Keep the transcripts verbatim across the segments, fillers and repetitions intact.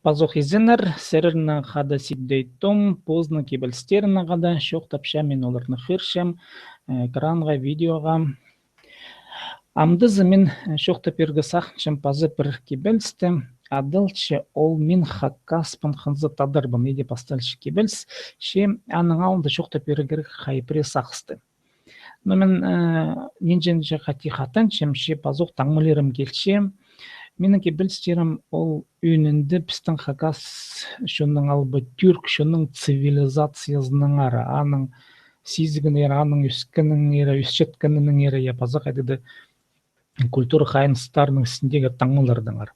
Пазох изеннер, сірернең хада Сибдей Том, позының кибелістерінең хада чоохтапчам, мин оларны хығырчам, э, экранға, видеоға. Амды за мин, э, чоохтап пирерге сағынчам паза пір кибелісті, адалча ол «Мин хакаспын, хынзыт тадарбын» иди пасталча кибеліс, че аның алнында чоохтап пирерге кирек хай пірее сағысты. Но мин, э, нинҷе-нинҷе хати хатанчам, че пазох таңмалирым килче. Минің кибелістерім ол ӧӧнінде пістің хакас чонның алай ба тӱрк чонның цивилизациязынаңар, аның сизігінеңер, аның ӧскенінеңер, ӧсчеткенінеңер, я паза хайдағ-да культура хайыныстарының істіндегі таңмалардаңар.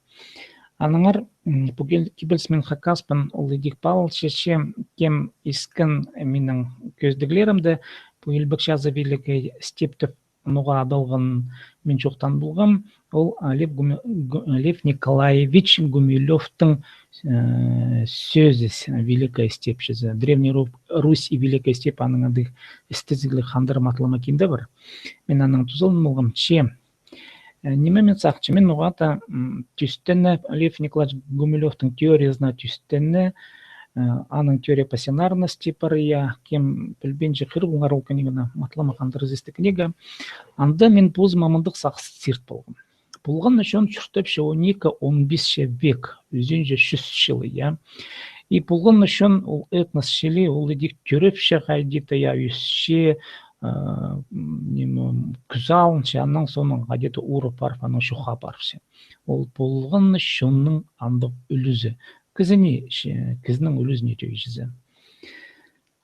Аннаңар, м, пу кибеліс «Мин хакаспын» ол идӧк палалча, че кем искен минің кӧзідіглерімді, пу «Илбек чазы, Великая степь» тіп ноға адалғанын мин чоохтаан полғам, ол, а, Лев Гуми-, Гу-, Лев Николаевич Гумилёвтың, э, сӧзі, «Великая степь» чізе. «Древняя Ру-, Русь и Великая степь», аның андағ істезігліг хандырым атлама кинде пар. Мин анаң тузалаан полғам, че Э, ниме мин сағынчам, мин ноға-да, м, тӧстене, Лев Николаевич Гумилёвтың теориязына тӧстене, э, аның «Теория пассионарности» пар, я, кем пілбинче, хығырыңар ол книганы, матлама хандыр, известный книга. Анда мин позыма мындағ сағыс сирт полғам. Полған на чон чуртапча он ікі, он пис век, ӱзінҷі чӱс чыл, я. И полған на чон ол этнос чіли, ол идӧк тӧрепче хайди-да, я, ӧсче, э, м, ниме, кӱс алынча, анаң соонаң хайди-да урап парып, анаң чоохха парча. Ол полған на чонның андағ ӱлӱзі. Кізіні, че-, кізінің ӱлӱзіне тӧӧй чізе.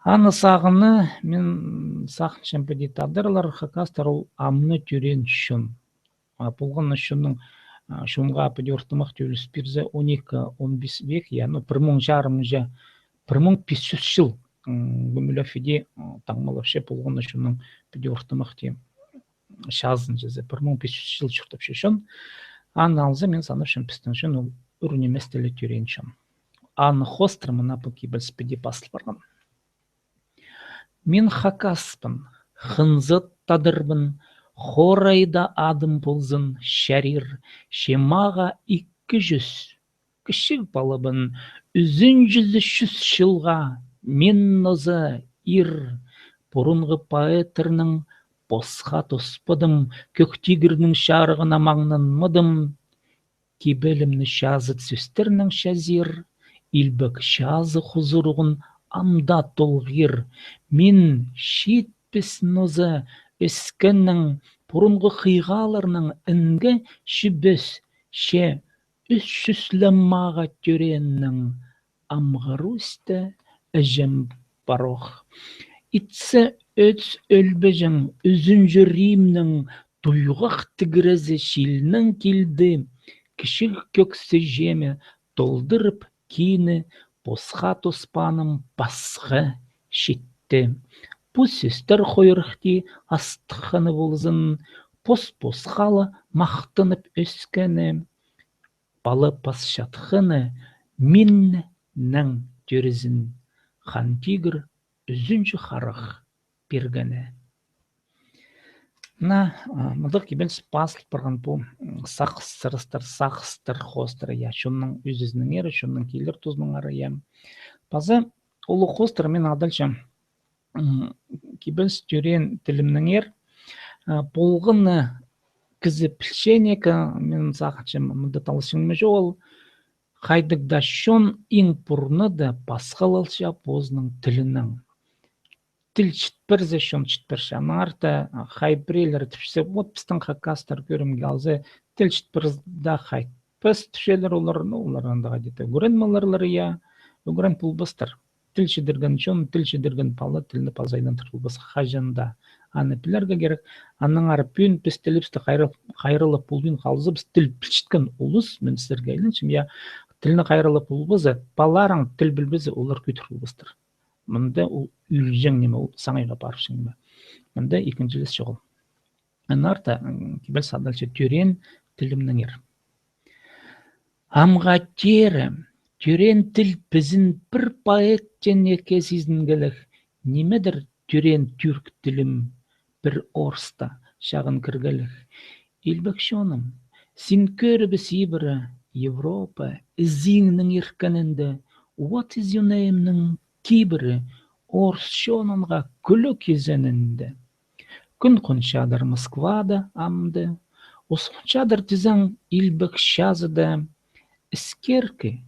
Аны сағынып, мин сағынчам, піди тадарлар, хакастар ол амды тӧреен чон. А полған на чонның, а, чонға піди ортымахти ӱлӱс пирзе, он ікі, он пис век, я, ну, пір муң чарым ча-, пір муң пис чӱс чыл, м, Гумилёв иди, м, таңмалапча полған на чонның піди ортымахти чазын чізе, пір муң пис чӱс чыл чуртапча чон. Аны алза, мин санапчам, пістің чон ол ӱр нимес тілі тӧреен чон. Аны хоостыра мына пу кибеліс піди пазыл парған. Мин хакаспын, хынзыт тадарбын, хорайда адым ползын, чарир, че мағаа ікі чӱс кічіг палабын, ӱзінҷізі чӱс чылға мин ноза ир, пурунғы поэттернең посха тоспадым, кӧк тигірнің чарығына маңнанмадым, кибелімні чазыт сӧстернең чазир, илбек чазы хузуруғын амды толғир. Мин читпіс ноза ӧскеннең, пурунғы хыйғаларның інге чібес, че ӱс чӱс ле мағаа тӧрееннең, Амғы Русьта іҷем пар ох. Итсе ӧс ӧлбеҷең, ӱзінҷі Римнің туйғах тігірезі чилнең килді, кічіг кӧк сіҷеме толдырып кині, посха тоспаным пасха читті. Пу сӧстер хойрахти астыхханы ползын, пос-посха ла махтанып ӧскені, пала пасчатханы миннең тӧрізін, Хан Тигір ӱзінҷі харах пиргені. На, а, мындағ кибеліс пазыл парған пу, м, сағыс сырыстар, сағыстар хоостыра, я, чонның ӱзізінеңер, чонның килер тузынаңар, я. Паза улуғ хоостыра мин адалча м, кибеліс тӧреен тілімнеңер. А, полған на кізі пілче, неке, мин сағынчам, мында таласчаң ниме чоғыл. Хайдағ даа чон иң пурнада пасхалалча позының тілінең. Тіл чіт пирзе, чон чіт пирче. Аннаңар та, а, хай піреелері тіпче, вот пістің хакастар кӧрімге алза, тіл чіт пирзе дее хайтпас тіпчелер олар, ну, олар андағ где-то ӱгренмелерлер, я, ӱгрен полбастар. Тіл чідірген чон, тіл чідірген пала тілні паза айландыр полбас хаҷан даа. Аны пілерге кирек. Аннаңар пӱӱн піс тілібісті хайра-, хайраллап полбин халзабыс, тіл пілчеткен улус, мин сірерге айланчам, я, тілні хайраллап полбаза, палаларың тіл пілбезе, олар кӧдір полбастар. Мында ол ӧлҷең ниме, ол саңайға парыбысчаң ниме. Мында ікінҷілес чоғыл. Аннаңар та, м, кибеліс адалча тӧреен тілімнеңер. Амға теере, тӧреен тіл пізін пір поэттең неке сизінгелек, нимедір тӧреен тӱрк тілім пір орыста чағын кіргелек. Илбек чоным, син кӧрібіс ибіре, Европа ізиңнің иркенінде, What is your name'нің кибірі орыс чонынға кӱлӱк изенінде. Кӱн хончадыр Москвада амды, ус хончадыр тізең илбек чазыда, іскеркі,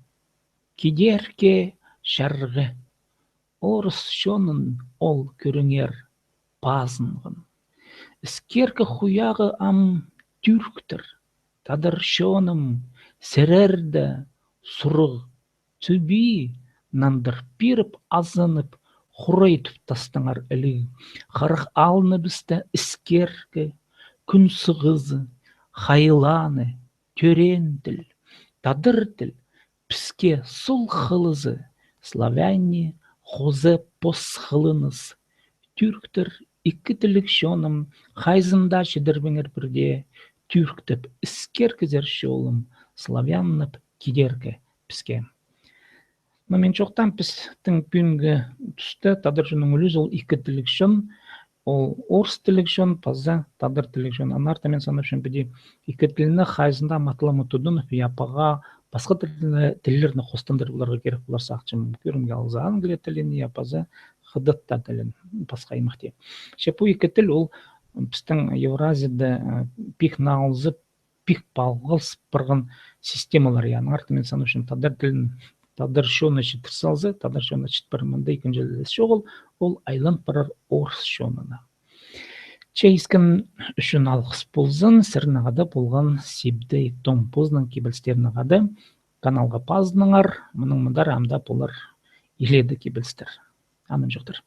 кидеркі, чарғы. Орыс чонын ол кӧріңер пазынған. Іскеркі хуяғы ам тӱрктер, тадар чоным, сірерді сурығ тӱбі нандыр пиріп азынып, хурайтып тастаңар іліг. Харах алныбыста іскеркі, кӱн сығызы, хайланы, тӧреен тіл, тадар тіл, піске сол хылызы, славяне, хоза пос хылыныс. Тӱрктер, ікі тілліг чоным, хайзында чідірбеңер пірдее, тӱрктеп іскеркізер чолым, славяннап кидеркі піске. Но мин чоохтаам, пістің пӱӱнгі туста тадар чонның ӱлӱзі ол ікі тілліг чон, ол орыс тілліг чон паза тадар тілліг чон. Аннаңар даа мин санапчам, піди ікі тілні хайзында матылама тудынып, я паза пасха тілні, тіллерні хостандырып аларға кирек полар сағынчам. Кӧрімге алза, англия тілін, я паза хыдат тілін, пасха аймахти. Че пу ікі тіл ол пістің Евразияда, э, пик налзып, пик палғалыс парған системалар. Я, аннаңар даа мин санапчам, тадар тілін тадар чоны читір салза, тадар чоны чіт парар, мында ікінҷілес чоғыл, ол айлан парар орыс чонына. Че искен ӱчӱн алғыс ползын. Сірернең хада полған Сибдей Том позының кибелістерінең хада. Каналға пазыныңар, мының мындар амды полар илееде кибелістер. Анымҷохтар.